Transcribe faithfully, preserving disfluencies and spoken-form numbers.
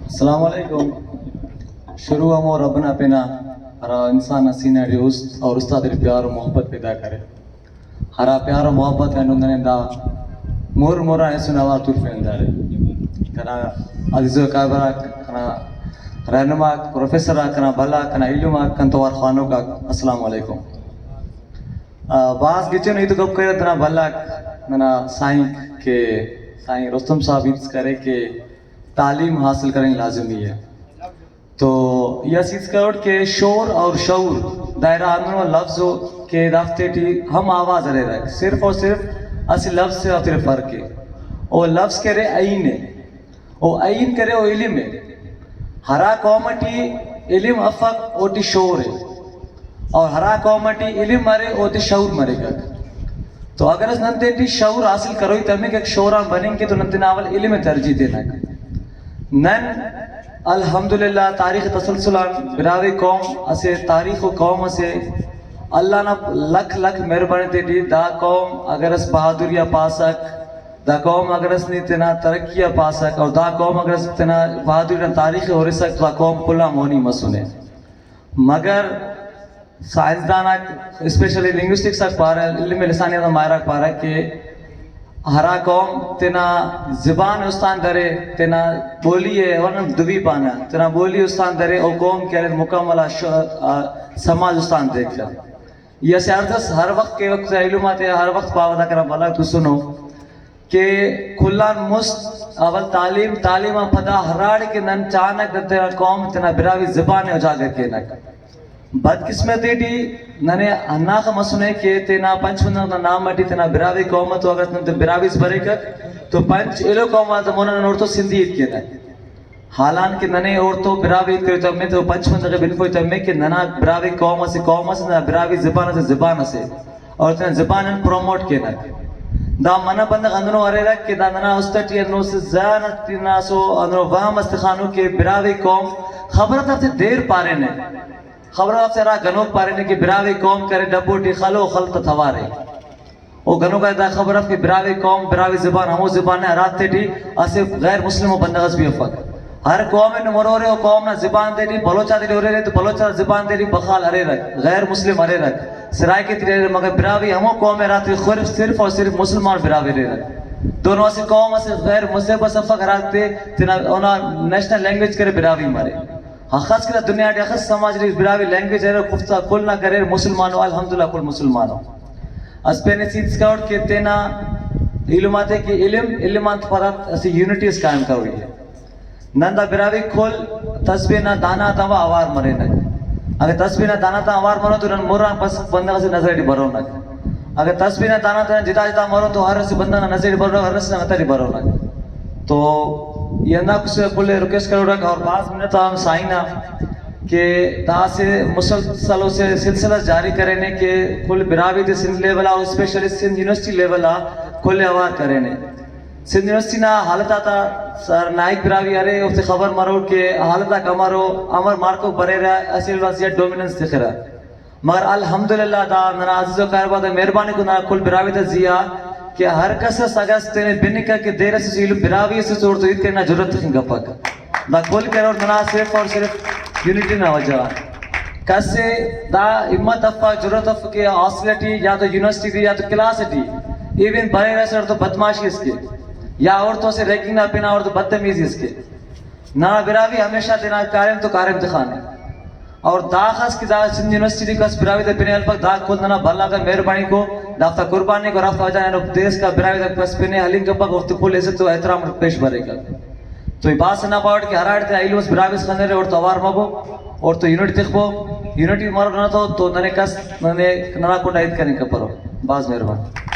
السلام علیکم۔ شروع ہمو رب نا پنا، ہرا انسان نا سینہ ٹی است اور استاد ٹی پیار و محبت پیدا کرے۔ ہرا پیار و محبت اینو ننے دا مر مر آن ایسن اوار ترفیندارے۔ کنا عزیز و اکابر آک، کنا رہنما آک، پروفیسر آک، کنا بھلا آک، کنا ایلم آک، کن توار خوانوک آک، السلام علیکم۔ آ، بھاز گچینو ہیت و گپ کریر تینا بھلا آک، ننا سائیں کہ سائیں رستم صاحب ہیت کرے کہ تعلیم حاصل کرنگ لازمی ہے۔ تو ای اسہ ہیت کروٹ کہ شور اور شعور دا ارا ہندنو لفظ ءُ کہ دافتے ٹی ہم آواز ہریرک، صرف اور صرف اسہ لفظ سے آتیٹی فرق ءِ۔ او لفظ کہ ارے عین ءِ، او عین کہ ارے او علم ءِ۔ ہرا قوم ٹی علم افک اوٹی شور ءِ، اور ہرا قوم ٹی علم ارے اوٹی شعور مریکک۔ تو اگر اس نن تیٹی شعور حاصل کروئی تمک، شور آن بننگ کے تو نن تینا اول علم ءِ ترجیح تینک۔ نن الحمدللہ تاریخ تسلسل آن براہوئی قوم اسہ تاریخ و قوم اسے، اللہ نا لکھ لکھ مہربانی تیٹی دا قوم اگر اس بہادری آ پاسک، دا قوم اگر اس نی تینا ترقی آ پاسک، اور دا قوم اگر اس تینا بہادری نا تاریخ ءِ ہرسک تو دا قوم کل آن مونی مسنے۔ مگر سائنسدان آک، اسپیشلی لنگوسٹکس آک پارہ، علم لسانیات نا ماہر آک پارہ کہ ہرا قوم تینا زبان ءِ استان درے، تینا بولی ءِ، ورنہ دوی پانہ، تینا بولی ءِ استان درے، او قوم کہ ارے مکمل آ ش-، آ سماج استان دیکھ۔ ای اسہ عرض اس ہر وخت کہ وخت علم آتے ہر وخت پاوہ، دا کنا بھلا تسنو۔ کہ کل آن مست اول تعلیم، تعلیم آن پدا ہراڑے کہ نن چانک دا تینا قوم، تینا براہوئی زبان ءِ اجاگر کینک۔ بدقسمتی ٹی ننے ہنداخہ مسنے کہ تینا پنچ بندغ نا نام اٹی تینا براہوئی قوم ءِ تو اگر نن تے براہوئی اس بریکک تو پنچ ایلو قوم آتا مونا نن اوڑتون سندھی ہیت کینہ۔ حالانکہ ننے اوڑتون براہوئی ہیت کروئی تمے تو پنچ بندغ ءِ بنفوئی تمے کہ ننا براہوئی قوم اسہ قوم اسے، ننا براہوئی زبان اسہ زبان اسے۔ اور تینا زبان آن پروموٹ کینک۔ دا منہ بندغ ہندنو ہریرک کہ دا ننا است ٹی ہندنو اسہ ذہن ٹی ننا اسو ہندنو وہم اس تخانو کہ براہوئی قوم خبر دافتے دیر پارینے، خبر دافتے ہرا گنوک پارینے کہ براہوئی قوم کرے ڈبو ٹی خلو خل تا توارے۔ او گنوک آ دا خبر اف کہ براہوئی قوم، براہوئی زبان ہمو زبان ءِ ہراتے ٹی اسہ غیر مسلم ءُ بندغ اس بھی افک۔ ہر قوم ءِ نمر اورے، او قوم نا زبان تیٹی بلوچ آتیٹی اریرے تو بلوچ آتا زبان تیٹی بخال اریرک، غیر مسلم اریرک، سرائیکی تیٹی اریرک، مگر براہوئی ہمو قوم ءِ ہراتے صرف، صرف اور صرف مسلمان براہوئی اریرک۔ دونوں اسہ قوم اسہ غیر مذہب اس افک ہراتے تینا اونا نیشنل لینگویج کرے براہوئی مرے۔ ہخس کہ دا دنیا ٹی ہخس سماج ٹی براہوئی لینگویج ارے، اوفتا کل نا کریر مسلمانو، الحمدللہ کل مسلمانو۔ اس پین اسہ ہیت اس کروٹ کہ تینا ایلم آتے کہ علم، علم آن پدا اسہ یونٹی اس قائم کروئی ءِ۔ نن دا براہوئی کل تسبیح نا دانہ آتا اوار مرینہ۔ اگہ تسبیح نا دانہ تا اوار مرو تو نن مر آن بس بندغ اسہ نظر ٹی برونک۔ اگہ تسبیح نا دانہ تا جدا جدا مرو تو ہر اسہ بندغ نا نظر ٹی برونک، ہر اسہ نا نظر ٹی برونک۔ تو ای ہندا کل ءِ ریکویسٹ کروٹک اور بھاز منت آن سائیں نا کہ دا اسہ مسلسل اسہ سلسلہ جاری کرینے کہ کل براہوئی تے سندھ لیول آ اور اسپیشلی سندھ یونیورسٹی لیول آ کل ءِ اوار کرینے۔ سندھ یونیورسٹی نا حالت آتا سر نائک براہوئی ارے، اوفتے خبر مرو کہ حالت آک امرو، امر مارکوک بریرہ، اسہ ایلو نا زیہا ڈومیننس تخرہ۔ مگر الحمدللہ دا ننا عزیز و کاربار تا مہربانی کو ننا کل براہوئی تا زیہا کہ ہر کس اس اگہ اس تینے بنکہ کہ دیر اسس ایلم براہوئی اسس اوڑتون ہیت کرنا جرات تخنگ کپک۔ دا کل کرور ننا صرف اور صرف یونٹی نا وجہ غان۔ کس ءِ دا ہمت افک، جرات افک کہ ہاسٹل ٹی یا تو یونیورسٹی ٹی یا تو کلاس ٹی ایون بریرہ اسہ اوڑتون بدمعاشی اس کے یا اوڑتون اسہ ریگنگ نا پن آ اوڑتون بدتمیزی اس کے۔ ننا براہوئی ہمیشہ تینا کاریم تو کاریم تخانے۔ اور داخس کہ دا سندھ یونیورسٹی ٹی کس براہوئی تا پن ءِ ہلپک، دا کل ننا بھلا تا مہربانی کو، دافتا قربانی کو، ہرافتا وجہ اینو دیس کا براہوئی تا کس پن ءِ ہلنگ کپک، اوفتے کل عزت و احترام پیش بریکک۔ تو ای بھاز سنا پاوٹ کہ ہراڑے تینا ایلم اس براہوئی اس خنرے، اوڑتون اوار مبو، اوڑتون یونٹ تخبو، یونٹ مرو ننا تو، تو ننے کس ننے ننا کنڈا ہیت کننگ کپرو۔ بھاز مہربانی۔